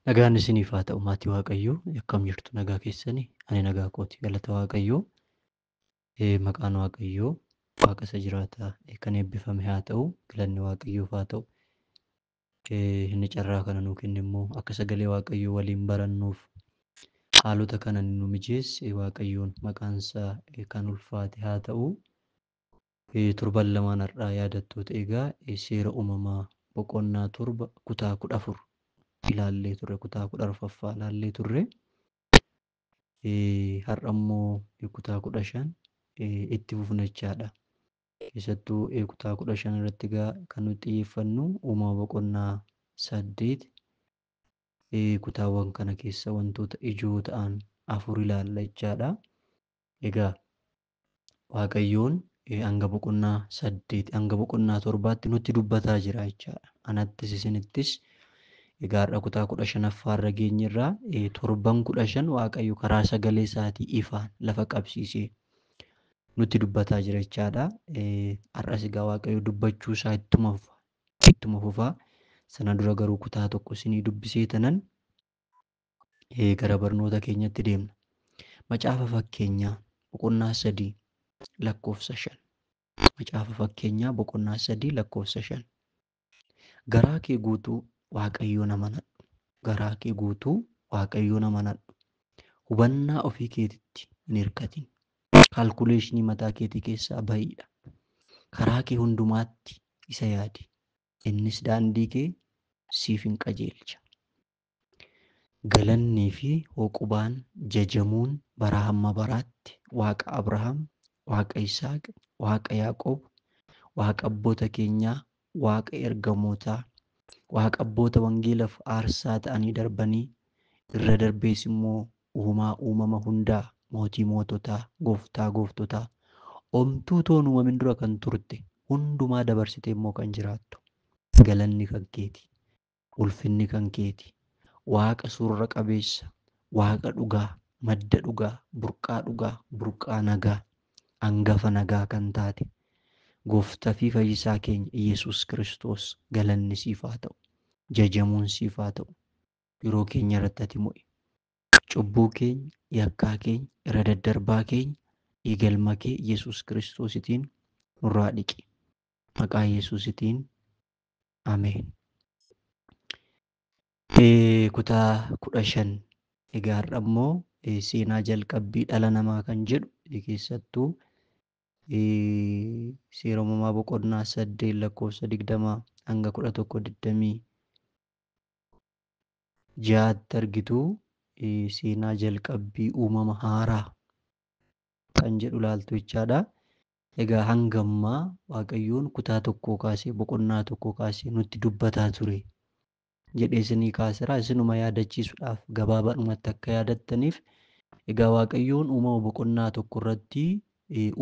Nagaan isiniif haa ta'u maatii Waaqayyoo, akkam jirtu? Nagaa keessanii? Ani nagaa kooti, galata Waaqayyoo. Maqaan Waaqayyoo Waaqa isa jiraataa kan eebbifame haa ta'u, galanni Waaqayyoof haa ta'u. Inni carraa kana nuu kenne immoo akka sagalee Waaqayyoo waliin barannuuf haalota kana nu mijeesse Waaqayyoon maqaan isaa kan ulfaate haa ta'u. Torban lamaan har'aa yaadattoota, egaa seera uumamaa boqonnaa 7 kutaa 14 ilaallee turre, kutaa 14ffaa ilaallee turre. Har'a immoo kutaa 15 itti fufna jechaadha. Keessattuu kutaa 15 irratti egaa kan nuti xiyyeeffannu uumama boqonnaa 8, kutaawwan kana keessa wantoota ijoo ta'an 4 ilaalla jechaadha. Egaa Waaqayyoon hanga boqonnaa 8 hanga boqonnaa 7tti nutti dubbataa jira jechaadha. Anattis isinittis. Egaa har'a kutaa 15ffaa irra geenyerraa, torban 15 Waaqayyo karaa sagalee isaatii ifaan lafa qabsiisee nutti dubbataa jira jechaadha. Har'as egaa Waaqayyo dubbachuu isaa ittuma fufa. Ittuma fufaa. Sana dura garuu kutaa tokko isinii dubbisee tanan gara barnoota keenyatti deemna. Macaafa Fakkeenyaa boqonnaa 3 lakkoofsa 5. Macaafa Fakkeenyaa boqonnaa 3 lakkoofsa 5. Garaa kee guutuu Waaqayyoon amanadhu. Garaa kee guutuu Waaqayyoon amanadhu. Hubannaa ofii keetitti hin hirkatin. Kaalkuleeshinii mataa keetii keessaa bahiidha. Karaa kee hundumaatti isa yaadi. Innis daandii kee siif hin qajeelcha. Galannii fi hooqubaan jajamuun baraa hamma baraatti Waaqa Abrahaam, Waaqa Yisaaq, Waaqa Yaaqoob, Waaqa abboota keenyaa, Waaqa ergamootaa, Waaqa abboota wangeelaaf aarsaa ta'anii darbanii, irra darbees immoo uumaa uumama hundaa, mootii moototaa, gooftaa gooftotaa, omtuu toon uumamin dura kan turte, hundumaa dabarsitee immoo kan jiraattu. Galanni kan keeti. Ulfinni kan keeti. Waaqa surra qabeessa, Waaqa dhugaa, madda dhugaa, burqaa dhugaa, burqaa nagaa, hangafa nagaa kan taate, gooftaa fi fayyisaa keenya Yesuus Kiristoos, galanni siif haa ta'u. Jajamuun siif haa ta'u. Yeroo keenya irratti ati mo'i. Cubbuu keenya, yakkaa keenya, irra daddarbaa keenya dhiiga ilma kee Yesuus Kiristoositiin nurraa dhiqi. Maqaa Yesuusitiin, ameen. Kutaa 15, egaa har'a immoo seenaa jalqabbii dhala namaa kan jedhu, keessattuu seera uumamaa boqonnaa 8 lakkoofsa 20 hanga 11:26tti argitu, seenaa jalqabbii uumama haaraa kan jedhu ilaaltu jechaadha. Egaa hanga ammaa Waaqayyoon kutaa tokkoo kaasee, boqonnaa tokkoo kaasee nutti dubbataa ture jedhee isinii kaaseera. Isinuma yaadachiisuudhaaf, gabaabaadhumatti akka yaadattaniif, egaa Waaqayyoon uumama boqonnaa 1 irratti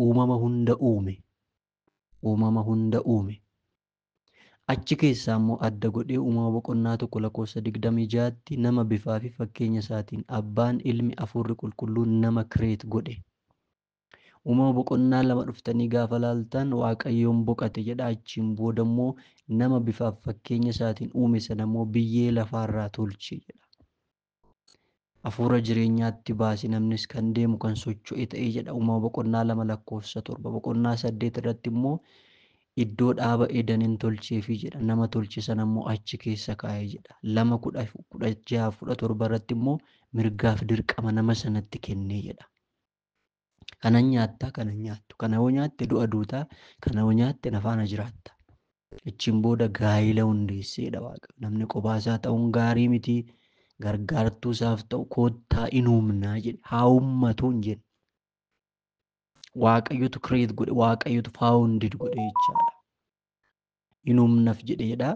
uumama hunda uume. Uumama hunda uume. Achi keessaa immoo adda godhee uumama boqonnaa 1 lakkoofsa 26tti nama bifaa fi fakkeenya isaatiin abbaan, ilmi, hafuurri qulqulluun nama create godhe. Uumama boqonnaa 2 dhuftanii gaafa laaltan Waaqayyoon boqate jedha. Achiin booda immoo nama bifaaf fakkeenya isaatiin uume sana immoo biyyee lafaarraa tolche jedha. Hafuura jireenyaatti baase, namnis kan deemu kan socho'e ta'ee jedha. Uumama boqonnaa 2 lakkoofsa 7. Boqonnaa 8 irratti immoo iddoo dhaaba Edenin tolcheefii jedha. Nama tolche sana immoo achi keessa kaa'ee jedha. 2 16 17 irratti immoo mirgaaf dirqama nama sanatti kennee jedha. Kanan nyaattaa, kanan nyaattu. Kana yoo nyaatte du'a duutaa, kana yoo nyaatte na faana jiraatta. Achiin booda gaa'ila hundeesseedha Waaqa. Namni kophaa isaa ta'uun gaarii miti. Gargaartuu isaaf ta'u koottaa in uumnaa jedhe. Haa uummatu hin jedhe. Waaqayyotu create godhe, Waaqayyotu founded godhe jechaadha. In uumnaf jedhe jedha.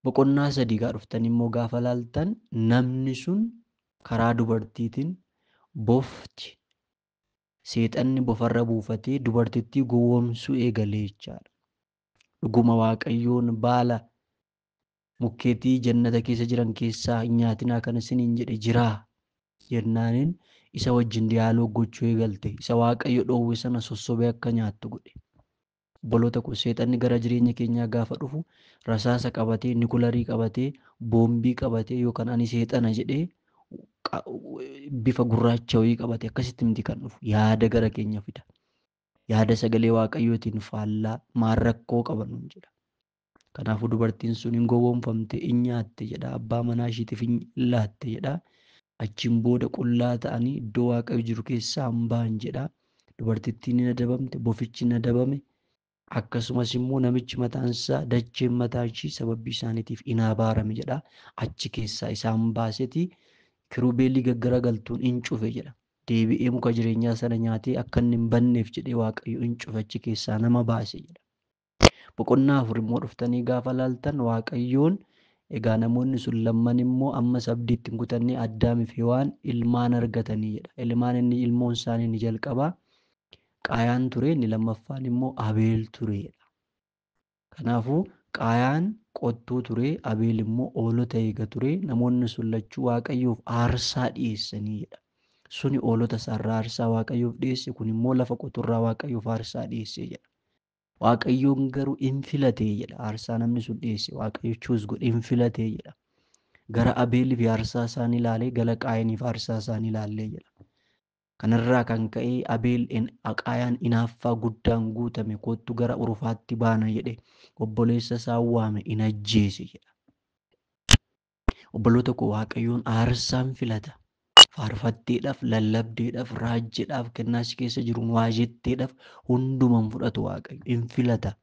Boqonnaa 3 gaa dhuftanii immoo gaafa laaltan, namni sun karaa dubartiitiin bofti, seexanni bofarra buufatee dubartittii gowwoomsuu eegalee jechaadha. Dhuguma Waaqayyoon baala mukkeetii jannata keessa jiran keessaa hin nyaatinaa kan isiniin jedhe jiraa jennaaniin isa wajjin dialogue gochuu eegalte. Isa Waaqayyo dhoowwe sana sossobee akka nyaattu godhe. Obboloota koo, seexanni gara jireenya keenyaa gaafa dhufu rasaasa qabatee, nuclear qabatee, boombii qabatee yookaan ani seexana jedhee bifa gurraacha wayii qabate akkasitti miti kan dhufu. Yaada gara keenya fida. Yaada sagalee Waaqayyootiin faallaa maal rakkoo qaba nuun jedha. Kanaafuu dubartiin sun hin gowwoomfamte, hin nyaatte jedha. Abbaa manaa ishiitiif hin laatte jedha. Achiin booda qullaa ta'anii iddoo Waaqayyo jiru keessaa hin ba'an jedha. Dubartittiin hin adabamte, bofichi hin adabame. Akkasumas immoo namichi mataan isaa dacheen mataa ishii sababii isaaniitiif hin abaarame jedha. Achi keessaa isaan baaseti kirubeelii gaggaragaltuun hin cufe jedha. Deebi'ee muka jireenyaa sana nyaatee akka inni hin banneef jedhee Waaqayyo hin cufe, achi keessaa nama baase jedha. Boqonnaa 4 immoo dhuftanii gaafa laaltan Waaqayyoon egaa namoonni sun lamman immoo ammas abdiitti hin kutanne Addaamiif Hewaan ilmaan argatanii jedha. Ilmaan inni ilmoon isaanii ni jalqabaa. Qaayaan ture, inni lammaffaan immoo Abeel ture jedha. Kanaafuu Qaayaan qottuu ture, Abeel immoo hoolota eega ture. Namoonni sun lachuu Waaqayyoof aarsaa dhiyeessanii jedha. Suni hoolota isaarraa aarsaa Waaqayyoof dhiyeesse, kun immoo lafa qoturraa Waaqayyoof aarsaa dhiyeesse jedha. Waaqayyoon garuu hin filatee jedha. Aarsaa namni sun dhiyeesse Waaqayyo chuus godhe hin filatee jedha. Gara Abeeliif aarsaa isaanii ilaalee, gara Qaayiniif aarsaa isaanii ilaallee jedha. Kanarraa kan ka'e Abeel Qaayaan hinaaffaa guddaan guutame, kottu gara urufaatti baana jedhe obboleessa isaa waame hin ajjeese jedha. Obboloota koo, Waaqayyoon aarsaan filata. Faarfatteedhaaf, lallabdeedhaaf, raajjeedhaaf, kennaa si keessa jiruun waa jetteedhaaf hundumaan fudhatu Waaqayyo hin filata.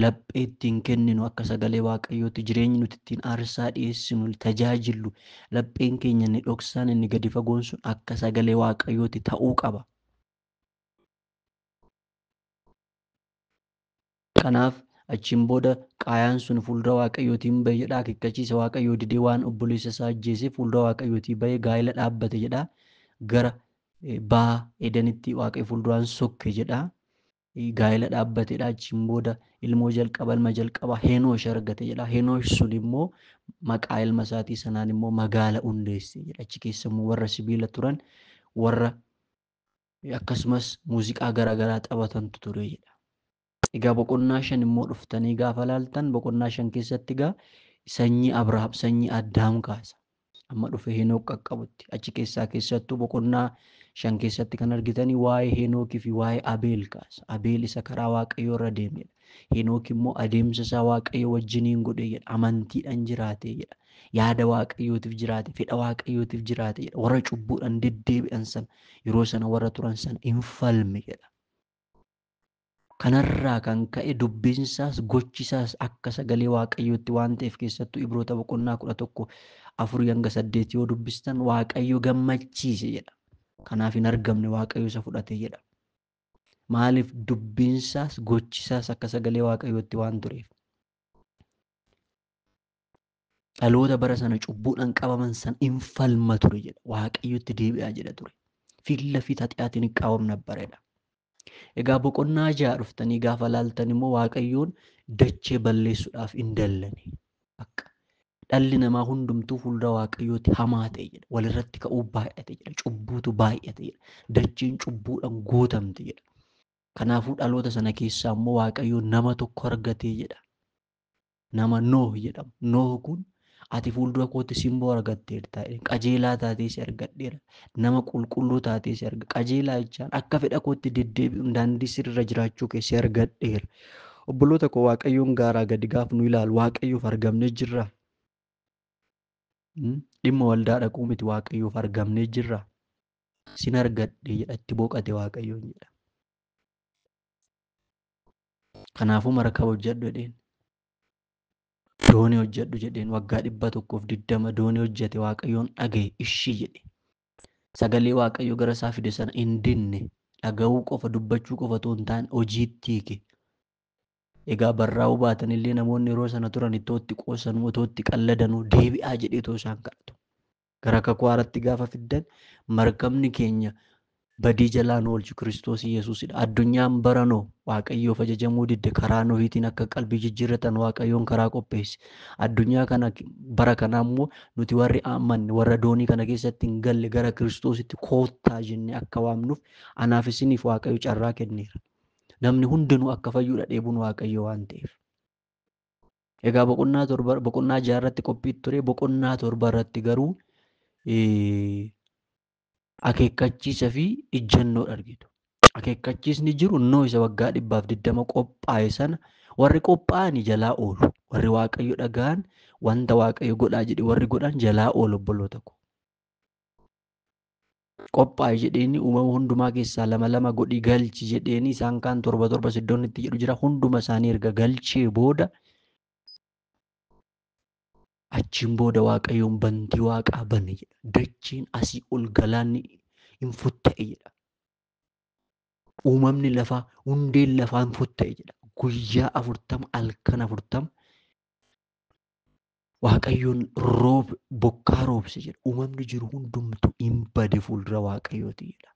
Laphee ittiin kenninu akka sagalee Waaqayyootti jireenyi nuti ittiin aarsaa dhiyeessinu tajaajillu lapheen keenya inni dhoksaan inni gadi fagoon sun akka sagalee Waaqayyootti ta'uu qaba. Kanaaf achiin booda Qaayaan sun fuuldura Waaqayyootiin bahe jedha. Akeekkachiisa Waaqayyoo didee waan obboleessa isaa ajjeese fuuldura Waaqayyootii bahee gaa'ela dhaabbate jedha. Gara baha Edenitti Waaqayyo fuulduraan sokke jedha. Gaa'ela dhaabbatedha. Achiin booda ilmoo jalqaba ilma jalqaba Henoosh argate jedha. Henoosh sun immoo maqaa ilma isaatii sanaan immoo magaala hundeesse jedha. Achi keessa immoo warra sibiila turan warra akkasumas muuziqaa garaagaraa taphatantu ture jedha. Egaa boqonnaa 5 immoo dhuftanii gaafa laaltan boqonnaa 5 keessatti egaa sanyii Abrahaam sanyii Addaam kaasa. Amma dhufe Henook qaqqabutti achi keessaa keessattuu boqonnaa 5 keessatti kan argitanii waa'ee Henookii fi waa'ee Abeel kaasa. Abeel isa karaa Waaqayyoo irra deemedha. Henook immoo adeemsa isaa Waaqayyo wajjiniin godhe jedha. Amantiidhaan jiraate jedha. Yaada Waaqayyootiif jiraate, fedha Waaqayyootiif jiraate jedha. Warra cubbuudhaan deddeebi'an sana yeroo sana warra turan sana hin falme jedha. Kanarraa kan ka'e dubbiinsaas gochisaas akka sagalee Waaqayyootti waan ta'eef keessattuu Ibroota boqonnaa 11 4-8 yoo dubbistan Waaqayyo gammachiise jedha. Kanaaf hin argamne Waaqayyo isa fudhate jedha. Maaliif dubbiinsaas gochisaas akka sagalee Waaqayyootti waan tureef. Dhaloota bara sana cubbuudhaan qabaman sana hin falma ture jedha. Waaqayyotti deebi'aa jedha ture. Fiilla fi haxiyaatiin hin qabamne bareedha. Egaa boqonnaa 6 dhuftanii gaafa laaltan immoo Waaqayyoon dachee balleessuudhaaf hin dallane. Akka dhalli namaa hundumtuu fuuldura Waaqayyootti hamaa ta'e jedha. Walirratti ka'uu baay'ate jedha. Cubbuutu baay'ate jedha. Dacheen cubbuudhaan guutamte jedha. Kanaafuu dhaloota sana keessaa immoo Waaqayyoon nama tokko argatee jedha. Nama Nooh jedhamu. Nooh kun ati fuuldura kootti simboo argatteerta. Qajeelaa taatee si argadheera. Nama qulqulluu taatee si arga. Qajeelaa jechaan akka fedha kootti deddeebi'uun daandii sirriirra jiraachuu kee si argadheera. Obboloota koo, Waaqayyoon gaaraa gadi gaaf nu ilaalu Waaqayyoof argamnee jirra. Dhimma waldaa dhaquu miti, Waaqayyoof argamnee jirra. Sin argadhe jedha, itti boqate Waaqayyoon jedha. Kanaafuu markaba hojjedhu jedheen. Doonii hojjedhu jedheen. Waggaa 120 doonii hojjete. Waaqayyoon dhagaye, ishii jedhe. Sagalee Waaqayyo gara isaa fide sana hin dinne. Dhaga'uu qofa, dubbachuu qofa otoo hin taane hojiitti hiike. Egaa barraa'uu baatan illee namoonni yeroo sana turan ittoo itti qoosanuu, otoo itti qalladanuu deebi'aa jedhee otoo isaan kadhatu. Gara kakuu haaratti gaafa fiddan markabni keenya badii jalaa nu oolchu Kiristoos Yesuusidha. Addunyaan baranoo Waaqayyoof ajajamuu didde, karaa Nohiitiin akka qalbii jijjiirratan Waaqayyoon karaa qopheesse. Addunyaa kana bara kanaa immoo nuti warri amanne, warra doonii kana keessatti hin galle gara Kiristoositti koottaa jennee akka waamnuuf anaaf isiniif Waaqayyo carraa kenneera. Namni hundinuu akka fayyuudha dheebuun Waaqayyo waan ta'eef. Egaa boqonnaa 7 boqonnaa 6 irratti qophii ture, boqonnaa 7 irratti garuu akeekkachiisa fi ijjannoo argitu. Akeekkachiisni jiru Nooh isa waggaa 120 qophaa'e sana warri qophaa'an jalaa oolu. Warri Waaqayyo dhaga'an wanta Waaqayyo godhaa jedhe warri godhan jalaa oolu obboloota ko. Qophaa'e jedheeni uumama hundumaa keessaa lama lama godhi galchi jedheeni isaan kaan torba torba iddoon itti jedhu jira. Hunduma isaanii erga galchee booda achiin booda Waaqayyoon bantii waaqaa bane jedha. Dachiin asii ol galaanni hin futta'e jedha. Uumamni lafaa hundeen lafaa hin futta'e jedha. Guyyaa 40 halkan 40 Waaqayyoon roob bokkaa roobse jedha. Uumamni jiru hundumtuu hin bade fuuldura Waaqayyooti jedha.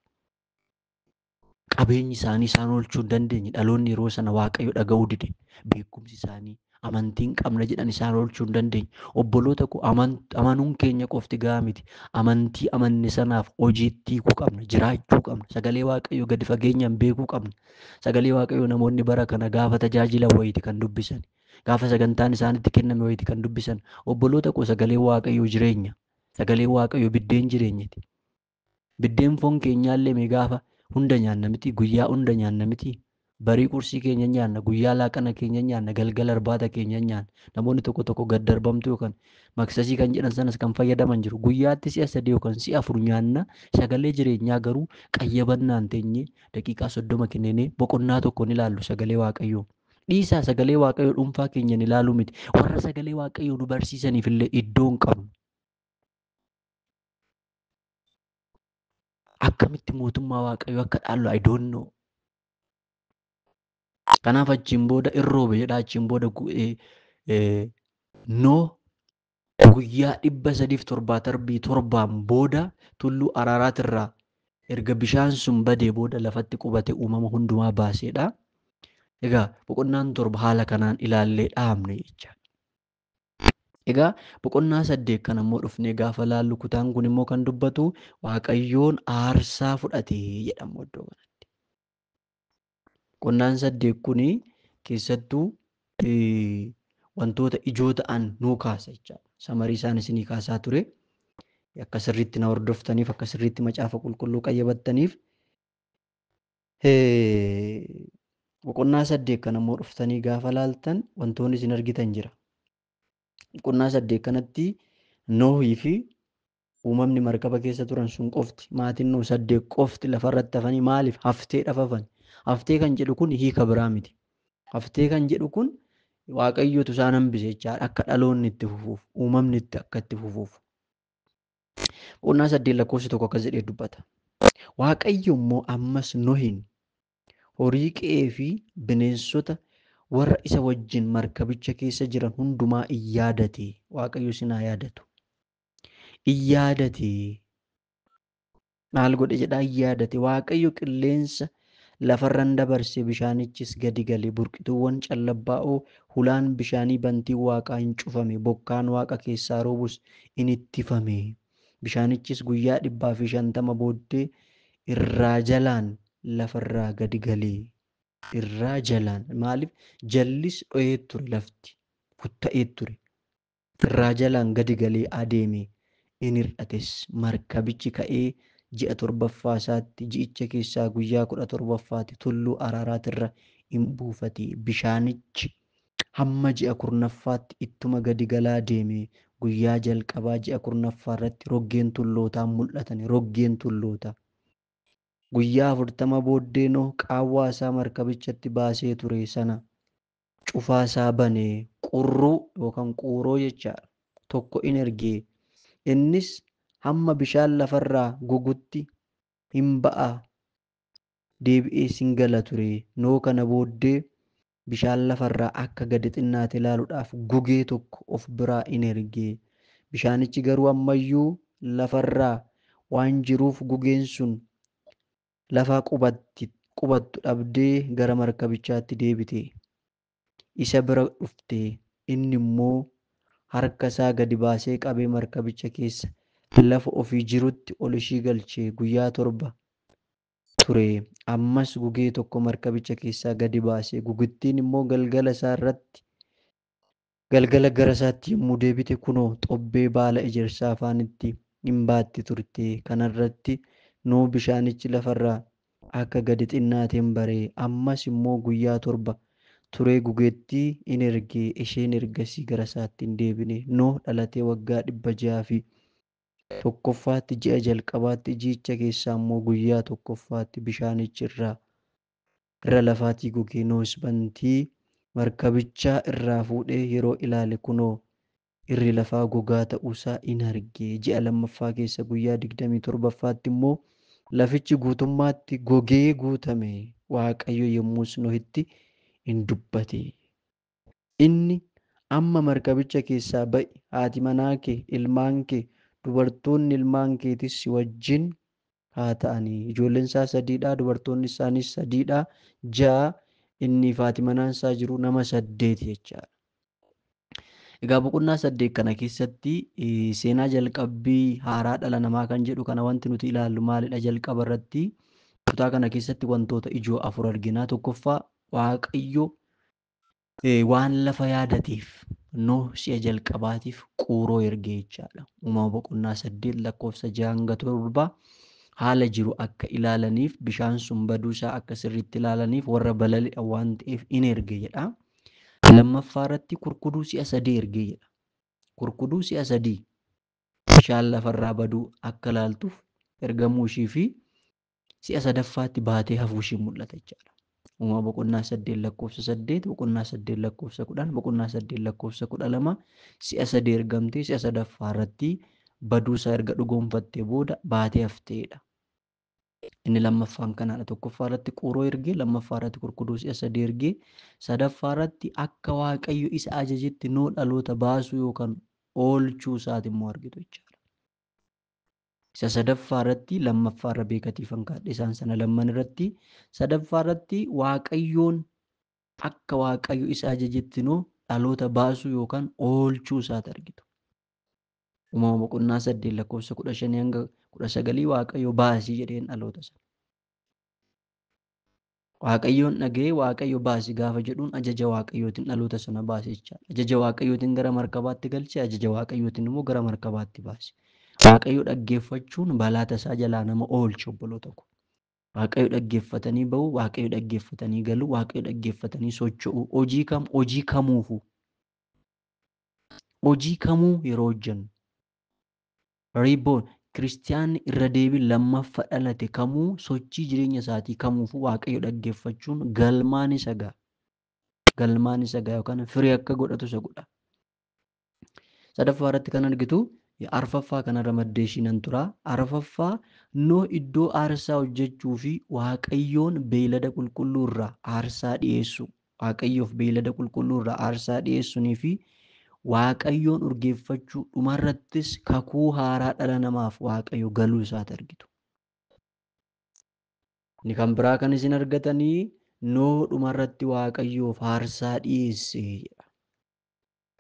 Qabeenyi isaanii isaan oolchuu hin dandeenye. Dhaloonni yeroo sana Waaqayyo dhaga'uu dide. Beekumsi isaanii amantiin qabna jedhan isaan oolchuu hin dandeenye. Obboloota koo amanuun keenya qofti gahaa miti. Amantii amanne sanaaf hojiitti hiikuu qabna. Jiraachuu qabna. Sagalee Waaqayyoo gadi fageenyaan beekuu qabna. Sagalee Waaqayyoo namoonni bara kana gaafa tajaajilan wayiiti kan dubbisan. Gaafa sagantaan isaanitti kenname wayiiti kan dubbisan. Obboloota koo sagalee Waaqayyoo jireenya. Sagalee Waaqayyoo biddeen jireenyati. Biddeen foon keenyaallee mee gaafa hunda nyaanna miti, guyyaa hunda nyaanna miti. Barii qursii keenya nyaanna, guyyaa laaqana keenya nyaanna, galgala irbaata keenya nyaanna. Namoonni tokko tokko gad darbamtu yookaan maksasii kan jedhan sanas kan fayyadaman jiru. Guyyaatti si'a 3 yookaan si'a 4 nyaanna. Sagalee jireenyaa garuu qayyabannaan teenyee daqiiqaa 30 kenninee boqonnaa tokko ni ilaallu sagalee Waaqayyoo. Dhiisaa sagalee Waaqayyoo dhuunfaa keenya ni ilaaluu miti. Warra sagalee Waaqayyoo nu barsiisaniif illee iddoo hin qabnu. Akkamitti mootummaa Waaqayyoo akka dhaallu I don't know. Kanaaf achiin booda irroobe jedha. Achiin booda Nooh guyyaa 377 booda tulluu Araaraatirraa erga bishaan sun badee booda lafatti qubate uumama hundumaa baaseedha. Egaa boqonnaan 7 haala kanaan ilaallee dhaabne jechaadha. Egaa boqonnaa 8 kan ammoo dhufnee gaafa laallu kutaan kun immoo kan dubbatu Waaqayyoon aarsaa fudhate jedhamu iddoo kanatti. Boqonnaan 8 kuni keessattuu wantoota ijoo ta'an nuu kaasa jechaadha. Samarii isaan isinii kaasaa ture. Akka sirriitti na hordoftaniif, akka sirriitti macaafa qulqulluu qayyabattaniif. Boqonnaa 8 kan ammoo dhuftanii gaafa laaltan wantoonni isin argitan jira. Boqonnaa 8 kanatti Noohii fi uumamni markaba keessa turan sun qofti, maatiin Nooh 8 qofti lafarratti hafanii maaliif haftee dhafafan? Haftee kan jedhu kun hiika biraa miti. Haftee kan jedhu kun Waaqayyotu isaan hambise jechaadha. Akka dhaloonni itti fufuuf, uumamni itti akka itti fufuuf. Boqonnaa 8 lakkoofsi 1 akkas jedhee dubbata. Waaqayyo immoo ammas Nohiin horii qe'ee fi bineensota warra isa wajjin markabicha keessa jiran hundumaa in yaadate. Waaqayyo isin haa yaadatu. In yaadate. Maal godhe jedhaa? In yaadate. Waaqayyo qilleensa lafarran dabarse, bishaanichis gadi gale. Burqituuwwan callabbaa'oo hulaan bishaanii bantiin waaqaa hin cufame. Bokkaan waaqa keessaa roobus in ittifame. Bishaanichis guyyaa 150 booddee irraa jalaan lafarraa gadi gale. Irraa jalaan maaliif jallis dho'ee ture, lafti futta'ee ture. Irraa jalaan gadi galee adeeme, in hir'ates. Markabichi ka'ee ji'a 7ffaa isaatti ji'icha keessaa guyyaa 17ffaatti tulluu Araaraatirra in buufate. Bishaanichi hamma ji'a 10ffaatti ittuma gadi galaa deeme. Guyyaa jalqabaa ji'a 10ffaa irratti roggeen tullootaa mul'atan. Roggeen tullootaa. Guyyaa 40 booddee Nooh qaawwaa isaa markabichatti baasee ture sana cufaa isaa banee qurruu yookaan quuroo jechaadha tokko in ergee. Innis hamma bishaan lafarraa gogutti hin ba'a deebi'ees hin gala ture. Nooh kana booddee bishaan lafarraa akka gadi xinnaate ilaaluudhaaf gugee tokko of biraa in ergee. Bishaanichi garuu ammayyuu lafarraa waan jiruuf gugeen sun lafa qubattu dhabdee gara markabichaatti deebite. Isa bira dhufte. Inni immoo harka isaa gadi baasee qabee markabicha keessa lafa ofii jirutti ol ishii galche. Guyyaa 7 ture. Ammas gugee tokko markabicha keessaa gadi baase. Gugittiin immoo galgala isaa irratti Galgala gara isaatti yommuu deebite kunoo xobbee baala ejersaa afaanitti hin baatti turte. Kanarratti Nooh bishaanichi lafarraa akka gadi xinnaateen baree ammas immoo guyyaa 7 turee gugeettii in erge. Isheen ergasii gara isaatti hin deebine. Nooh dhalatee waggaa 601ffaatti ji'a jalqabaatti ji'icha keessaa immoo guyyaa 1ffaatti bishaanichi irra lafaatii gogee. Nohis bantii markabichaa irraa fuudhee yeroo ilaale kunoo irri lafaa gogaa ta'uusaa in arge. Ji'a 2ffaa keessa guyyaa 27ffaatti immoo lafichi guutummaatti gogee guutame. Waaqayyo yommus Nohitti in dubbate. Inni amma markabicha keessaa ba'i, haati manaa kee, ilmaan kee, dubartoonni ilmaan keetis si wajjin haa ta'anii. Ijoolleen isaa 3dha, dubartoonni isaaniis 3dha. 6 inni fi haati manaan isaa jiru nama 8 jechaadha. Egaa boqonnaa 8 kana keessatti seenaa jalqabbii haaraa dhala namaa kan jedhu kana wanti nuti ilaallu maalidha? Jalqaba irratti kutaa kana keessatti wantoota ijoo 4 argina. 1ffaa Waaqayyo waan lafa yaadateef Nooh si'a jalqabaatiif quuroo ergee jechaadha. Uumama boqonnaa 8 lakkoofsa 6-7 haala jiru akka ilaalaniif bishaan sun baduusaa akka sirriitti ilaalaniif warra balali'an waan ta'eef in erge jedha. 2ffaa irratti kurkuduu si'a 3 ergee jedha. Kurkuduu si'a 3 bishaan lafarraa baduu akka ilaaltuuf ergamuu ishii fi si'a 3ffaatti baatee hafuu ishii mul'ata jechaadha. Uumama boqonnaa 8 lakkoofsa 8, boqonnaa 8 lakkoofsa 10, boqonnaa 8 lakkoofsa 12 si'a 3 ergamtee si'a 3ffaa irratti baduusaa erga dhugoonfattee booda baatee hafteedha. Inni 2ffaan kanaadha. 1ffaa irratti quuroo ergee, 2ffaa irratti kurkuduu si'a 3 ergee, 3ffaa irratti akka Waaqayyo isa ajajetti Nooh dhaloota baasuu yookaan oolchuu isaati immoo argitu jechaadha. Isa 3ffaa irratti 2ffaa irra beekatiifan kaadhe isaan sana lamman irratti 3ffaa irratti Waaqayyoon akka Waaqayyo isa ajajetti Nooh dhaloota baasuu yookaan oolchuu isaati argitu. Uumama boqonnaa 8 lakkoofsa 15 hanga 19 Waaqayyo baasii jedheen dhaloota sana. Waaqayyoon dhaga'ee Waaqayyo baasii gaafa jedhuun ajaja Waaqayyootiin dhaloota sana baase jechaadha. Ajaja Waaqayyootiin gara markabaatti galche, ajaja Waaqayyootiin immoo gara markabaatti baase. Waaqayyo dhaggeeffachuun balaa tasaa jalaa nama oolcha obboloota koo. Waaqayyo dhaggeeffatanii ba'u, Waaqayyo dhaggeeffatanii galu, Waaqayyo dhaggeeffatanii socho'u. Hojii kam? Hojii kamuufu. Hojii kamuu yeroo hojjennu. Riiboon kiristiyaanni irra deebiin 2ffaa dhalate kamuu sochii jireenya isaatii kamuufu Waaqayyo dhaggeeffachuun galmaan isa ga'a. Galmaan isa ga'a yookaan firii akka godhatu isa godha. 3ffaa irratti kan argitu 4ffaa kanarra maddee ishii nan tura. 4ffaa Nooh iddoo aarsaa hojjechuu fi Waaqayyoon beeylada qulqulluu irraa aarsaa dhiyeessu. Waaqayyoof beeylada qulqulluu irraa aarsaa dhiyeessuunii fi Waaqayyoon urgeeffachuu dhumarrattis kakuu haaraa dhala namaaf Waaqayyo galuu isaati argitu. Inni kan biraa kan isin argatanii Nooh dhumarratti Waaqayyoof aarsaa dhiyeesse jedha.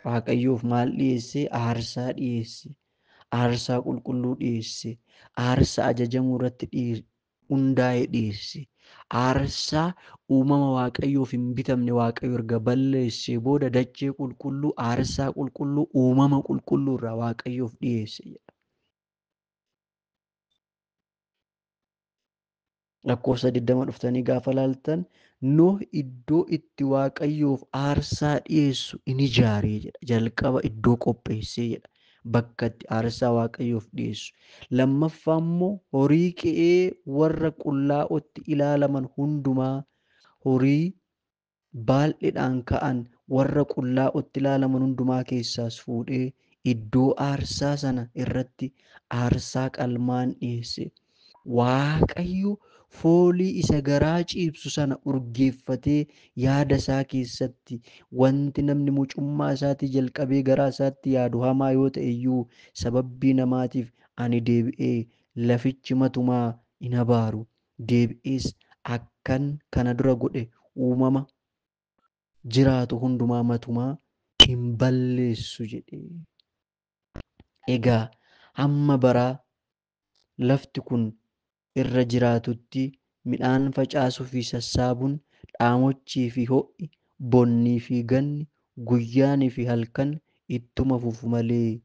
Waaqayyoof maal dhiyeesse? Aarsaa dhiyeesse. Aarsaa qulqulluu dhiyeesse. Aarsaa ajajamuu irratti hundaa'e dhiyeesse. Aarsaa uumama Waaqayyoof hin bitamne Waaqayyo erga balleessee booda dachee qulqulluu, aarsaa qulqulluu, uumama qulqulluu irraa Waaqayyoof dhiyeesse jedha. Lakkoofsa 20 dhuftanii gaafa laaltan Nooh iddoo itti Waaqayyoof aarsaa dhiyeessu in ijaaree jedha. Jalqaba iddoo qopheessee jedha. Bakka itti aarsaa Waaqayyoof dhiyeessu. 2ffaa immoo horii qe'ee warra qullaa'otti ilaalaman hundumaa, horii baaldhedhaan ka'an warra qullaa'otti ilaalaman hundumaa keessaas fuudhee iddoo aarsaa sana irratti aarsaa qalmaan dhiyeesse. Waaqayyo foolii isa garaa ciibsu sana urgeeffatee yaada isaa keessatti wanti namni mucummaa isaatii jalqabee garaa isaatti yaadu hamaa yoo ta'e iyyuu sababbii namaatiif ani deebi'ee lafichi matumaa hin abaaru. Deebi'ees akkan kana dura godhe uumama jiraatu hundumaa matumaa hin balleessu jedhe. Egaa hamma baraa lafti kun irra jiraatutti midhaan facaasuu fi sassaabuun, dhaamochii fi ho'i, bonnii fi ganni, Guyyaanii fi halkan ittuma fufu malee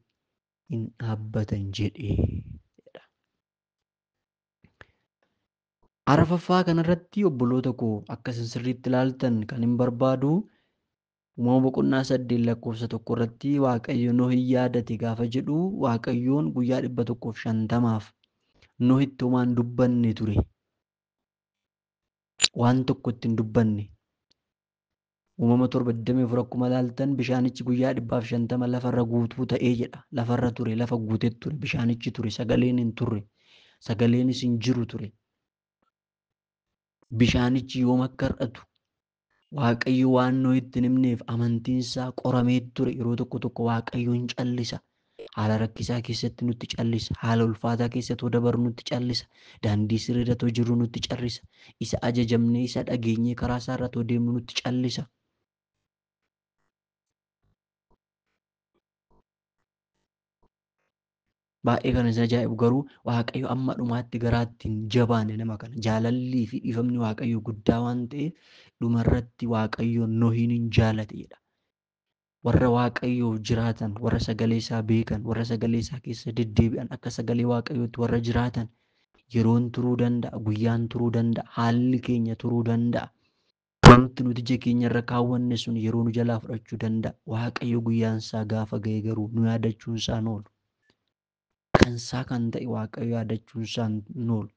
hin dhaabbatan jedhee. Arfaffaa kanarratti obboloota koo akka isin sirriitti ilaaltan kan hin barbaadu uumama boqonnaa 8 lakkoofsa 1 irratti Waaqayyo Nohi yaadate gaafa jedhu Waaqayyoon guyyaa 150f Nohitti homaa hin dubbanne ture. Waan tokko itti hin dubbanne. Uumama 7:24 akkuma ilaaltan bishaanichi guyyaa 150 lafarra guutuu ta'ee jedha. Lafarra ture, lafa guutee ture, bishaanichi ture, sagaleen hin turre, sagaleenis hin jiru ture. Bishaanichi yoom akka hir'atu Waaqayyo waan Nohitti hin himneef amantiin isaa qoramee ture. Yeroo tokko tokko Waaqayyo hin callisa. Haala rakkisaa keessatti nutti callisa. Haala ulfaataa keessatti otoo dabarru nutti callisa. Daandii sirriirra otoo jirru nutti callisa. Isa ajajamnee isa dhageenyee karaa isaarra otoo deemnu nutti callisa. Baay'ee kan isin ajaa'ibu garuu Waaqayyo amma dhumaatti garaatti hin jabaanne nama kana. Jaalallii fi dhiifamni Waaqayyo guddaa waan ta'eef dhumarratti Waaqayyo Nohiin hin jaalate jedha. Warra Waaqayyoof jiraatan, warra sagalee isaa beekan, warra sagalee isaa keessa deddeebi'an, akka sagalee Waaqayyootti warra jiraatan yeroon turuu danda'a, guyyaan turuu danda'a, haalli keenya turuu danda'a. Wanti nuti ija keenya irra kaawwanne sun yeroo nu jalaa fudhachuu danda'a. Waaqayyo guyyaan isaa gaafa ga'e garuu nu yaadachuun isaa hin oolu. Kan isaa kan ta'e Waaqayyo yaadachuun isaa hin oolu.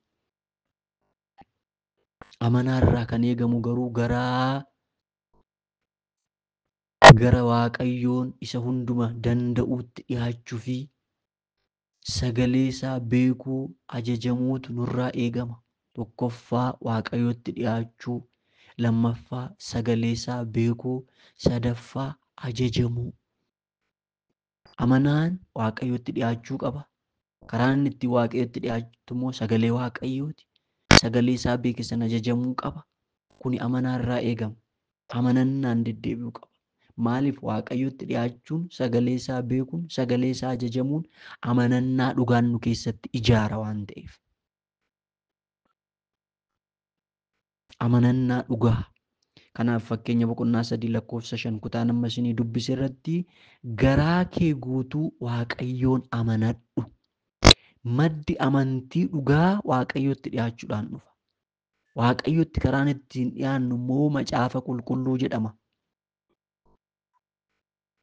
Amanaa irraa kan eegamu garuu gara Waaqayyoon isa hunduma danda'uutti dhiyaachuu fi sagalee isaa beekuu ajajamuutu nurraa eegama. Tokkoffaa Waaqayyootti dhiyaachuu, lammaffaa sagalee isaa beekuu, sadaffaa ajajamuu. Amanaan Waaqayyootti dhiyaachuu qaba. Karaan inni itti Waaqayyootti dhiyaatu immoo sagalee Waaqayyooti. Sagalee isaa beeke sana ajajamuu qaba. Kuni amanaa irraa eegama. Amanannaan deddeebi'uu qaba. Maaliif Waaqayyootti dhiyaachuun, sagalee isaa beekuun, sagalee isaa ajajamuun amanannaa dhugaan nu keessatti ijaara waan ta'eef. Amanannaa dhugaa. Kanaaf fakkeenya boqonnaa 3 lakkoofsa 5 kutaa nama isinii dubbise irratti garaa kee guutuu Waaqayyoon amanadhu. Maddi amantii dhugaa Waaqayyootti dhiyaachuudhaan dhufa. Waaqayyootti karaan ittiin dhiyaannu immoo macaafa qulqulluu jedhama.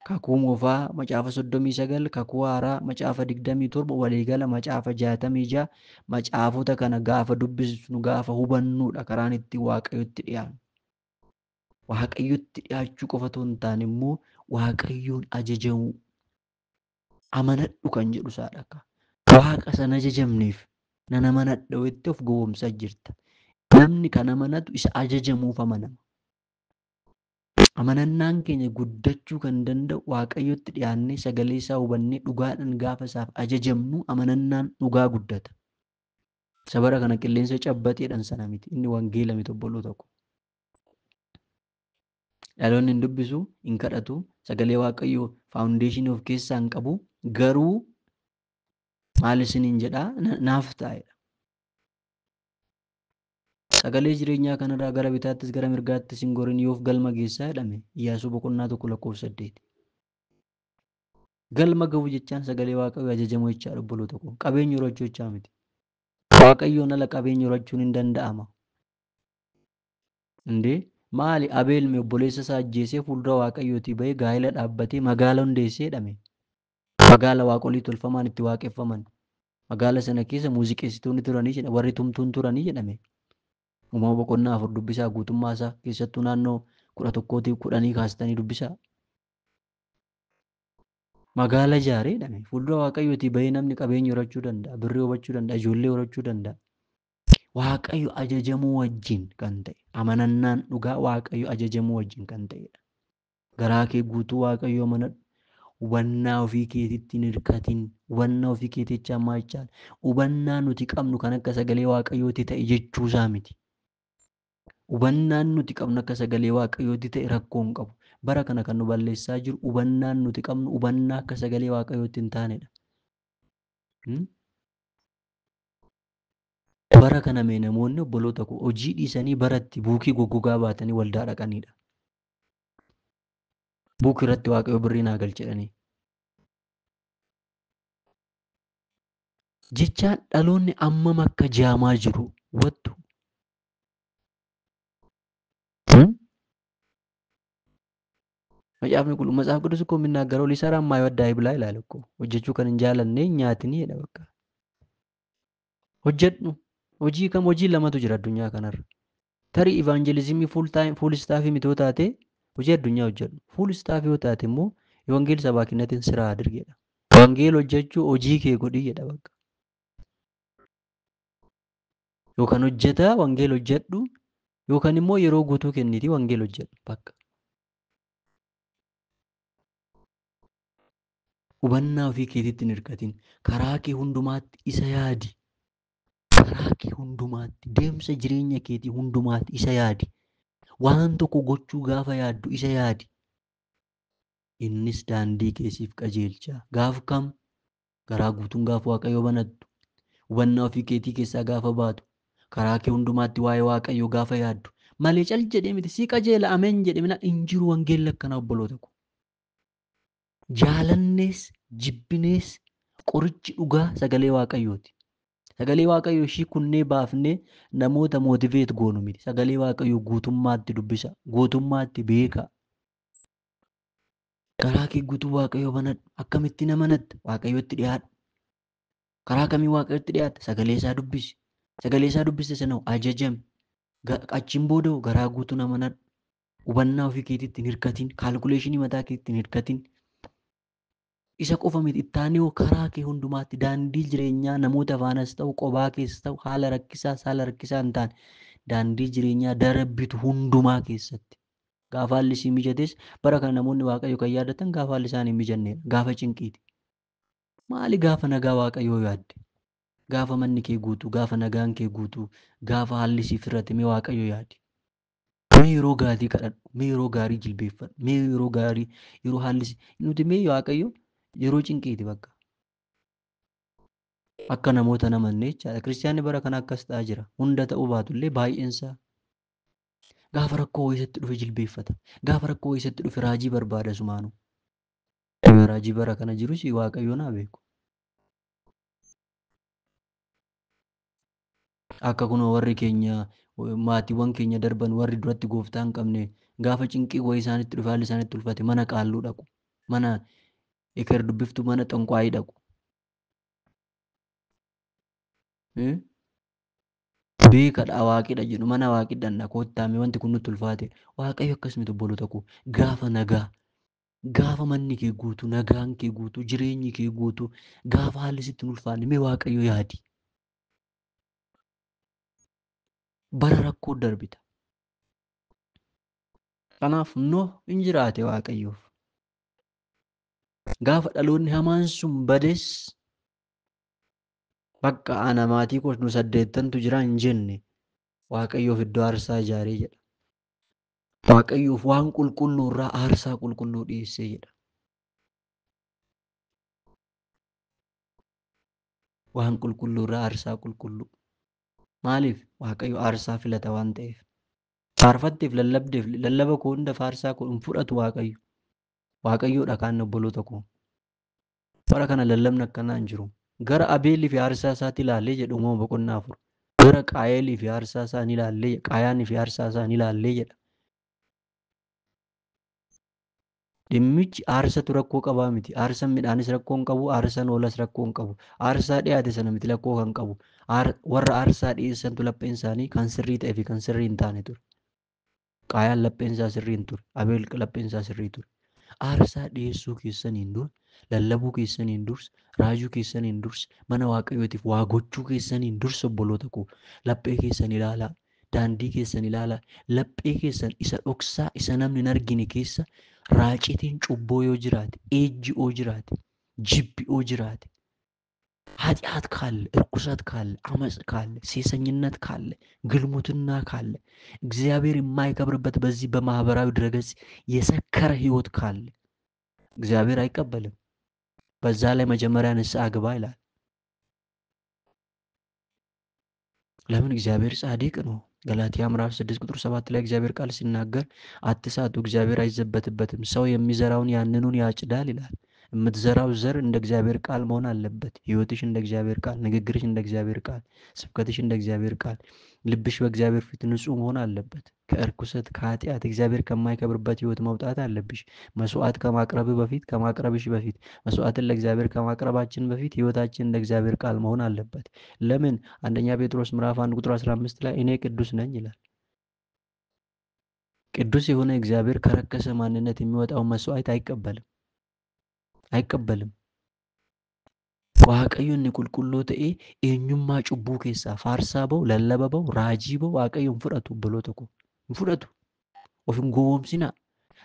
Kakuu moofaa macaafa 39, kakuu haaraa macaafa 27, waliigala macaafa 66 macaafota kana gaafa dubbisnu gaafa hubannuudha karaan ittiin Waaqayyootti dhiyaannu. Waaqayyootti dhiyaachuu qofa otoo hin taane immoo Waaqayyoon ajajamuu. Amanadhu kan jedhu isaadha akka. Waaqa sana ajajamneef nan amanadha jettee of gowwoomsaa jirta. Namni kan amanatu isa ajajamuuf amanama. Amanannaan keenya guddachuu kan danda'u Waaqayyotti dhiyaannee sagalee isaa hubannee dhugaadhaan gaafa isaaf ajajamnu amanannaan dhugaa guddata. Sabara kana qilleensa cabbateedhaan sana miti. Inni wangeela miti obboloota koo. Dhaloonni hin dubbisu, hin kadhatu, sagalee Waaqayyoo faawundeeshinii of keessaa hin qabu. Garuu maal isiniin jedhaa naaf taa'edha. Sagalee jireenyaa kanarraa gara bitaattis gara mirgaattis hin gorin yoof galma geessaa jedhame Iyyaasuu boqonnaa 1 lakkoofsa 8. Galma ga'uu jechaan sagalee Waaqayyoo ajajamuu jechaadha obboloota koo. Qabeenya horachuu jechaa miti. Waaqayyoon ala qabeenya horachuun hin danda'ama. Indee maali Abeel mee obboleessa isaa ajjeesee fuuldura Waaqayyootii bahee gaa'ela dhaabbatee magaala hundeessee jedhame. Magaala waaqolii tolfamaan itti waaqeffaman. Magaala sana keessa muuziqeessitoonni turanii jedha warri tumtuun turanii jedhame. Uumama boqonnaa 4 dubbisaa guutummaa isaa keessattuu naannoo 11 10 kaastanii dubbisaa. Magaala ijaaree jedhame. Fuuldura Waaqayyootii bahee namni qabeenya horachuu danda'a, birrii horachuu danda'a, ijoollee horachuu danda'a. Waaqayyo ajajamuu wajjin kan ta'e, amanannaan dhugaa Waaqayyo ajajamuu wajjin kan ta'edha. Garaa kee guutuu Waaqayyo amanadhu. Hubannaa ofii keetiitti hin hirkatin. Hubannaa ofii keetii jechaan maal jechaan? Hubannaa nuti qabnu kan akka sagalee Waaqayyooti ta'e jechuusaa miti. Hubannaan nuti qabnu akka sagalee Waaqayyooti ta'e rakkoo hin qabu. Bara kana kan nu balleessaa jiru hubannaan nuti qabnu hubannaa akka sagalee Waaqayyootti hin taanedha. Bara kana mee namoonni obboloota koo hojii dhiisanii baratti buukii goggogaa baatanii waldaa dhaqanidha. Buuk irratti Waaqayyo birrii naa galche jedhanii. Jechaan dhaloonni ammam akka jaamaa jiru hubattu. Macaafni qulqulluun መጽሐፍ ቅዱስ እኮ የሚናገረው ሊሰራ የማይወድ አይብላ ይላል እኮ። Hojjechuu kan hin jaallanne hin nyaatinii jedha bakka. Hojjedhu. Hojii kam hojii lamatu jira addunyaa kanarra. Tarii evangelizimii full time full staff miti yoo taate hojii addunyaa hojjedhu. Full staff yoo taate immoo የወንጌል ሰባኪነትን ስራ አድርግ jedha. Wangeela hojjechuu hojii kee godhi jedha bakka. Yookaan hojjetaa wangeela hojjedhu yookaan immoo yeroo guutuu kenniitii wangeela hojjedhu bakka. Hubannaa ofii keetiitti hin hirkatin. Karaa kee hundumaatti isa yaadi. Karaa kee hundumaatti deemsa jireenya keetii hundumaatti isa yaadi. Waan tokko gochuu gaafa yaaddu isa yaadi. Innis daandii kee siif qajeelcha. Gaaf kam garaa guutuun gaafa Waaqayyo banattu, hubannaa ofii keetii keessaa gaafa baatu, karaa kee hundumaatti waa'ee Waaqayyoo gaafa yaaddu malee cal jedhee miti si qajeela ameen jedhe mina hin jiru wangeelli akkanaa obboloota ko. Jaalannees jibbinees qorichi dhugaa sagalee Waaqayyooti. Sagalee Waaqayyoo ishii kunnee baafnee namoota mootiveet goonu miti. Sagalee Waaqayyoo guutummaatti dubbisa, guutummaatti beeka. Karaa kee guutuu Waaqayyoo banadhu. Akkamitti namanatta? Waaqayyotti dhiyaadhu. Karaa kamii Waaqayyotti dhiyaatta? Sagalee isaa dubbisi. Sagalee isaa dubbiste sana ajajami. Achiin booda garaa guutuu namanadhu. Hubannaa ofii keetiitti hin hirkatin. Kaalkuleeshinii mataa keetiitti hin hirkatin. Isa qofa miti itti aanee karaa kee hundumaatti daandii jireenyaa namoota faanas ta'u qobaa kees ta'u haala rakkisaas haala rakkisaa hin taane daandii jireenyaa darbitu hundumaa keessatti. Gaafa haalli sii mijates bara kana namoonni Waaqayyo kan yaadatan gaafa haalli isaanii hin mijannedha. Gaafa cinqiiti. Maali gaafa nagaa Waaqayyoo yaadde? Gaafa manni kee guutuu, gaafa nagaan kee guutuu, gaafa haalli siif irratti mee Waaqayyo yaadi. Mee yeroo gaarii kadhadhu, mee yeroo gaarii jilbeeffadhu, mee yeroo gaarii yeroo haalli nuti mee Waaqayyo yeroo cinqiiti bakka. Akka namoota namanne jechaadha. Kiristaanni bara kana akkas ta'aa jira. Hunda ta'uu baatullee baay'eensaa. Gaafa rakkoo isatti dhufe jilbeeffata. Gaafa rakkoo isatti dhufe raajii barbaada sumaanuu. Raajii bara kana jirus Waaqayyoon haa beeku. Akka kunoo warri keenya maatiiwwan keenya darban warri duratti gooftaa hin qabne gaafa cinqii wayii isaanitti dhufe haalli isaanitti ulfate mana qaalluu dhaqu. Mana eker dubbiftuu mana xonqwaayii dhaqu. Beekadha waaqidha jedhu mana waaqidhaan kottaame wanti kun nutti ulfaate. Waaqayyo akkas miti obboloota koo gaafa nagaa gaafa manni kee guutuu nagaan kee guutuu jireenyi kee guutuu gaafa haalli sitti hin ulfaanne mee Waaqayyo yaadi. Bara rakkoo darbita. Kanaaf Noh hin jiraate Waaqayyoof. Gaafa dhaloonni hamaan sun bades bakka ana maatii koo nu saddeettantu jira hin jenne Waaqayyoof iddoo aarsaa ijaaree jedha. Waaqayyoof waan qulqulluu irraa aarsaa qulqulluu dhiyeessee jedha. Waan qulqulluu irraa aarsaa qulqulluu. Maaliif? Waaqayyo aarsaa filata waan ta'eef. Faarfatteef lallabdeef lallaba koo hunda faarsaa koo hin fudhatu Waaqayyo. Waaqayyoodha kaan obboloota koo. Bara kana lallabni akkanaa hin jiru. Gara Abeelii fi aarsaa isaatti ilaallee jedhu uumama boqonnaa 4. Gara Qaayelii fi aarsaa isaa ni ilaallee Qaayaanii fi aarsaa isaa ni ilaallee jedha. Dhimmichi aarsatu rakkoo qabaa miti. Aarsaan midhaanis rakkoo hin qabu, aarsaan hoolas rakkoo hin qabu. Aarsaa dhiyaate sana miti rakkoo kan qabu. Warra aarsaa dhiyeessantu lapheen isaanii kan sirrii ta'ee fi kan sirrii hin taane ture. Qaayaan lapheen isaa sirrii hin ture. Abeel lapheen isaa sirrii ture. Aarsaa dhiyeessuu keessaniin dura, lallabuu keessaniin dursa, raajuu keessaniin dursa, mana Waaqayyootiif waa gochuu keessaniin dursa obboloota koo laphee keessan ilaalaa, daandii keessan ilaalaa, laphee keessan isa dhoksaa isa namni hin argine keessa raacitiin cubboo yoo jiraate, eejji yoo jiraate, jibbi yoo jiraate, ኃጢአት ካለ፣ እርኩሰት ካለ፣ አመፅ ካለ፣ ሴሰኝነት ካለ፣ ግልሙትና ካለ፣ እግዚአብሔር የማይከብርበት በዚህ በማህበራዊ ድረገጽ የሰከረ ህይወት ካለ እግዚአብሔር አይቀበልም። በዛ ላይ መጀመሪያ ንስሐ ግባ ይላል። ለምን? እግዚአብሔር ጻድቅ ነው። ገላትያ ምዕራፍ 6 ቁጥር 7 ላይ እግዚአብሔር ቃል ሲናገር አትሳቱ፣ እግዚአብሔር አይዘበትበትም፣ ሰው የሚዘራውን ያንኑን ያጭዳል ይላል። የምትዘራው ዘር እንደ እግዚአብሔር ቃል መሆን አለበት። ሕይወትሽ እንደ እግዚአብሔር ቃል፣ ንግግርሽ እንደ እግዚአብሔር ቃል፣ ስብከትሽ እንደ እግዚአብሔር ቃል፣ ልብሽ በእግዚአብሔር ፊት ንጹሕ መሆን አለበት። ከእርኩሰት ከኃጢአት እግዚአብሔር ከማይከብርበት ሕይወት መውጣት አለብሽ። መስዋዕት ከማቅረብ በፊት ከማቅረብሽ በፊት መስዋዕትን ለእግዚአብሔር ከማቅረባችን በፊት ሕይወታችን እንደ እግዚአብሔር ቃል መሆን አለበት። ለምን? አንደኛ ጴጥሮስ ምዕራፍ 1 ቁጥር 15 ላይ እኔ ቅዱስ ነኝ ይላል። ቅዱስ የሆነ እግዚአብሔር ከረከሰ ማንነት የሚወጣውን መስዋዕት አይቀበልም አይቀበልም። Waaqayyo inni qulqulluu ta'e eenyummaa cubbuu keessaa faarsaa ba'u, lallaba ba'u, raajii ba'u Waaqayyo hin fudhatu obboloota koo. Hin fudhatu. Of hin gowwoomsinaa.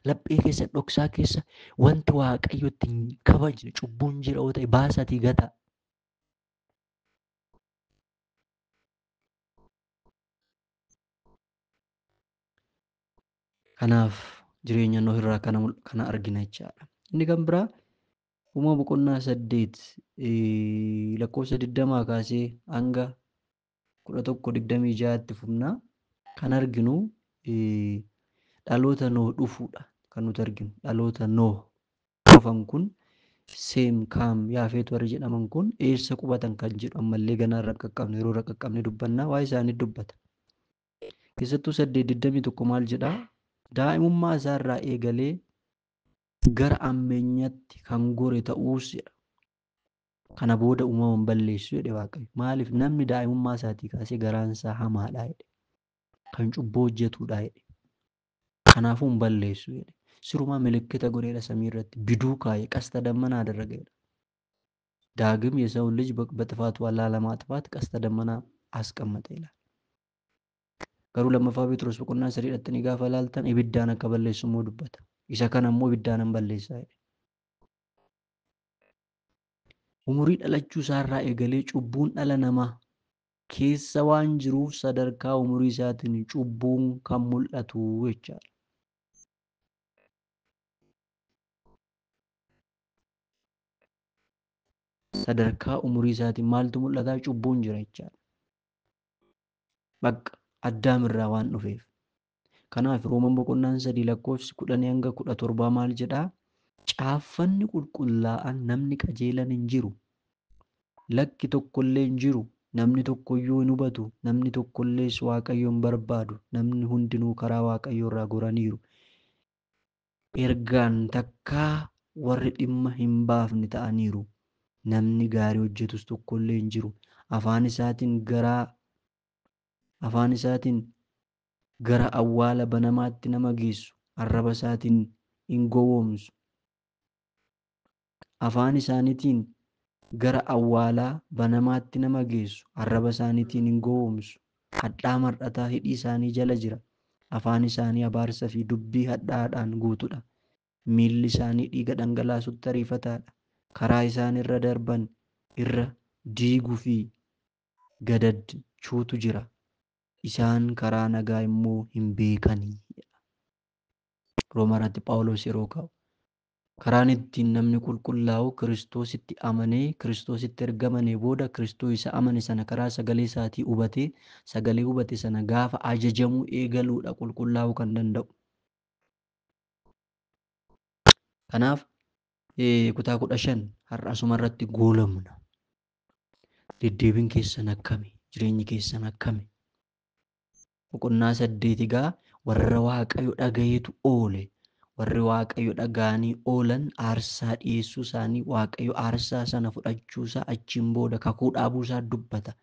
Laphee keessa dhoksaa keessa wanti Waaqayyotti hin kabajne cubbuun jira yoo ta'e baasaatii gataa. Kanaaf jireenya Nohi irraa kana argina jechaadha. Inni kan biraa Uumama boqonnaa 8 lakkoofsa 20 kaasee hanga 11:26tti fufnaa kan arginu dhaloota Nohi dhufuudha kan nuti arginu. Dhaloota Nohi dhufan kun Seem, Kaam, Yaafet warri jedhaman kun eessa qubatan kan jedhu ammallee ganaa irra qaqqabne yeroo irra qaqqabne dubbannaa waa'ee isaanii dubbata. Keessattuu 8:21 maal jedhaa? Daa'imummaa isaarraa eegalee gara ammeenyaatti kan gore ta'uus jedha. Kana booda uumaman balleessu jedhe Waaqayyo. Maaliif namni daa'imummaa isaatii kaasee garaan isaa hamaadha jedhe. Kan cubbuu hojjetudha jedhe. Kanaafuu hin balleessu jedhe. Sirumaa milikkita godheedha samii irratti biduu kaa'e ቀስተ ደመና አደረገ ይላል። ዳግም የሰውን ልጅ በጥፋቱ ላለማጥፋት ቀስተ ደመና አስቀመጠ ይላል። Garuu lammaffaa Phexros boqonnaa 3 dhattanii gaafa ilaaltan ibiddaan akka balleessu immoo dubbata. Isa kana immoo ibiddaan hin balleessaa jedhe. Umurii dhalachuu isaarraa eegalee cubbuun dhala namaa keessa waan jiruuf sadarkaa umurii isaatiin cubbuun kan mul'atu jechaadha. Sadarkaa umurii isaatiin maaltu mul'ata? Cubbuun jira jechaadha. Bakka Addaam irraa waan dhufeef. Kanaaf Rooman boqonnaan 3 lakkoofsi 10 hanga 17 maal jedhaa? Caaffanni qulqullaa'aan namni qajeelan hin jiru. Lakki tokkollee hin jiru. Namni tokkoyyuu hin hubatu. Namni tokkollees Waaqayyo hin barbaadu. Namni hundinuu karaa Waaqayyoo irraa goraniiru. Ergaan takkaa warri dhimma hin baafne ta'aniiru. Namni gaarii hojjetus tokkollee hin jiru. Afaan isaatiin gara awwaala banamaatti nama geessu. Arraba isaatiin hin gowwoomsu. Afaan isaaniitiin gara awwaalaa banamaatti nama geessu. Arraba isaaniitiin hin gowwoomsu. Hadhaa mar'ataa hidhii isaanii jala jira. Afaan isaanii abaarsa fi dubbii hadhaadhaan guutuudha. Miilli isaanii dhiiga dhangalaasutti ariifataadha. Karaa isaan irra darban irra diiguu fi gadadchuutu jira. Isaan karaa nagaa immoo hin beekanii. Roomaa irratti Phaawulos yeroo kaa'u karaan ittiin namni qulqullaa'u Kiristoositti amanee Kiristoositti erga amanee booda Kiristoos isa amane sana karaa sagalee isaatii hubatee sagalee hubate sana gaafa ajajamuu eegaluudha qulqullaa'uu kan danda'u. Kanaaf kutaa 15 har'a asuma irratti goolamna. Deddeebiin keessan akkami? Jireenyi keessan akkami? Boqonnaa 8 egaa warra Waaqayyo dhagayeetu oole. Warri Waaqayyo dhaga'anii oolan aarsaa dhiyeessuu isaanii Waaqayyo aarsaa sana fudhachuu isaa achiin booda kakuu dhaabuu isaa dubbata.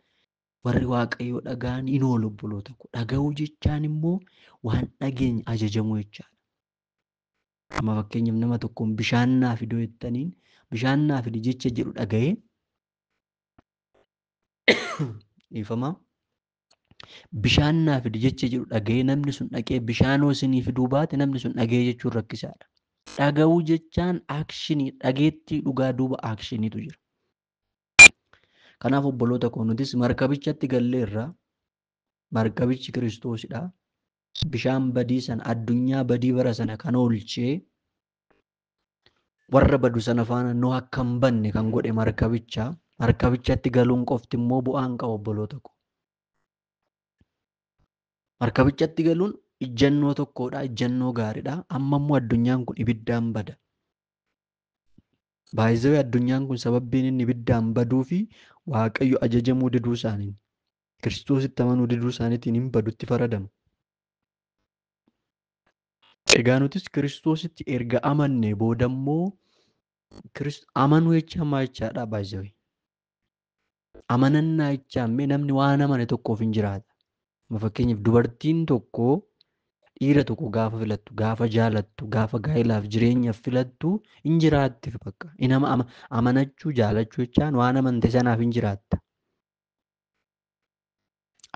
Warri Waaqayyo dhaga'anii in oolu obboloota koo. Dhaga'uu jechaan immoo waan dhageenye ajajamuu jechaadha. Amma fakkeenyaaf nama tokkoon bishaan naa fidoo jettaniin bishaan naa fidi jecha jedhu dhaga'ee dhiifama. Bishaan naa fidi jecha jedhu dhaga'ee namni sun dhaqee bishaan isinii fiduu baate namni sun dhaga'ee jechuun rakkisaadha. Dhaga'uu jechaan aakshinii dhageettii dhugaa duuba aakshiniitu jira. Kanaaf obboloota koo nutis markabichatti galleerra. Markabichi Kiristoosidha. Bishaan badii sana addunyaa badii bara sana kan oolchee warra badu sana faana nu akka hin banne kan godhe markabicha. Markabichatti galuun qofti immoo bu'aa hin qabu obboloota koo. Markabichatti galuun ijjannoo tokkodha, ijjannoo gaariidha. Amma immoo addunyaan kun ibiddaan bada. Baay'ee addunyaan kun sababbiin inni ibiddaan baduu fi Waaqayyo ajajamuu diduu isaaniin, Kiristoositti amanuu diduu isaaniitiin hin badutti faradama. Egaa nutis Kiristoositti erga amanne booda immoo amanuu jecha maal jechaadha baay'ee. Amanannaa jechaan namni waan amane tokkoof hin jiraata. Fakkeenyaaf dubartiin tokko dhiira tokko gaafa filattu, gaafa jaalattu, gaafa gaa'ilaaf jireenyaaf filattu hin jiraattiif bakka. Nama amanachuu jaalachuu jechaan waan amante sanaaf hin jiraatta.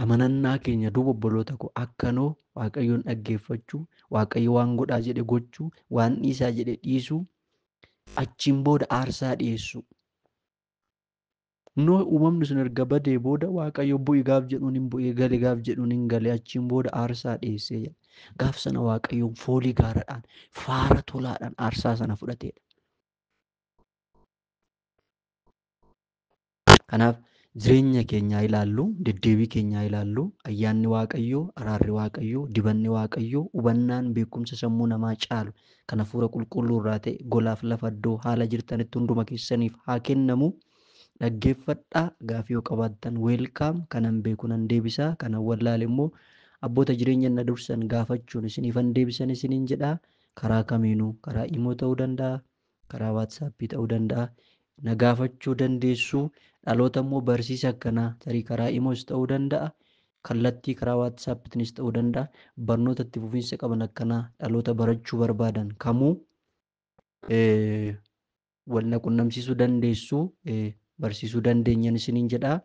Amanannaa keenya duuba obboloota koo akkanoo Waaqayyoon dhaggeeffachuu, Waaqayyo waan godhaa jedhe gochuu, waan dhiisaa jedhe dhiisuu, achiin booda aarsaa dhiyeessuu. Noo uumamni sun erga badee booda Waaqayyo bu'i gaaf jedhuun hin bu'ee gale gaaf jedhuun hin gale achiin booda aarsaa dhiyeessee jedha. Gaaf sana Waaqayyoon foolii gaaraadhaan faara tolaadhaan aarsaa sana fudhateedha. Kanaaf jireenya keenyaa ilaallu, deddeebii keenyaa ilaallu, ayyaanni Waaqayyoo, araarri Waaqayyoo, dibanni Waaqayyoo, hubannaan beekumsa sammuu namaa caalu kan hafuura qulqulluu irraa ta'e golaaf lafa iddoo haala jirtanitti hunduma keessaniif haa kennamu. Dhaggeeffadhaa, gaafii yoo qabaattan weelkaam, kanan beeku nan deebisaa, kanan wallaale immoo abboota jireenya na dursan gaafachuun isiniifan deebisan isiniin jedhaa. Karaa kamiinuu, karaa imoo ta'uu danda'a, karaa waatsaappii ta'uu danda'a. Na gaafachuu dandeessu. Dhaloota immoo barsiisa akkanaa tarii karaa imoos ta'uu danda'a, kallattii karaa waatsaappiitiinis ta'uu danda'a. Barnoota itti fufiinsa qaban akkanaa dhaloota barachuu barbaadan kamuu wal na qunnamsiisuu dandeessu, barsiisuu dandeenyan isiniin jedhaa.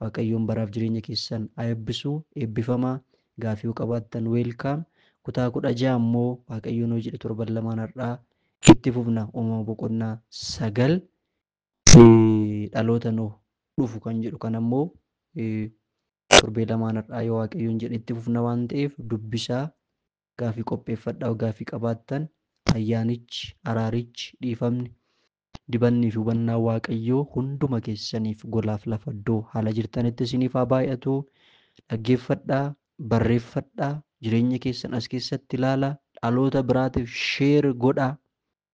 Waaqayyoon baraaf jireenya keessan haa eebbisu. Eebbifamaa. Gaafii yoo qabaattan weelkaam. Kutaa 16 immoo Waaqayyoon hoo jedhe torban lamaan har'aa itti fufna. Uumama boqonnaa 9 dhaloota nuu dhufu kan jedhu kan ammoo torbee lamaan har'aa yoo Waaqayyoon jedhe itti fufna waan ta'eef dubbisaa, gaafii qopheeffadhaa, gaafii qabaattan ayyaanichi, araarichi, dhiifamni, dibannii fi hubannaan Waaqayyoo hunduma keessaniif golaaf lafa iddoo haala jirtanitti isiniif haa baay'atu. Dhaggeeffadhaa, barreeffadhaa, jireenya keessan as keessatti ilaalaa, dhaloota biraatiif sheer godhaa.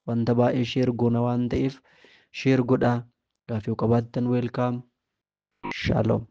Wanta baay'ee sheer goona waan ta'eef sheer godhaa. Gaafii yoo qabaattan weelkaam. Shalom.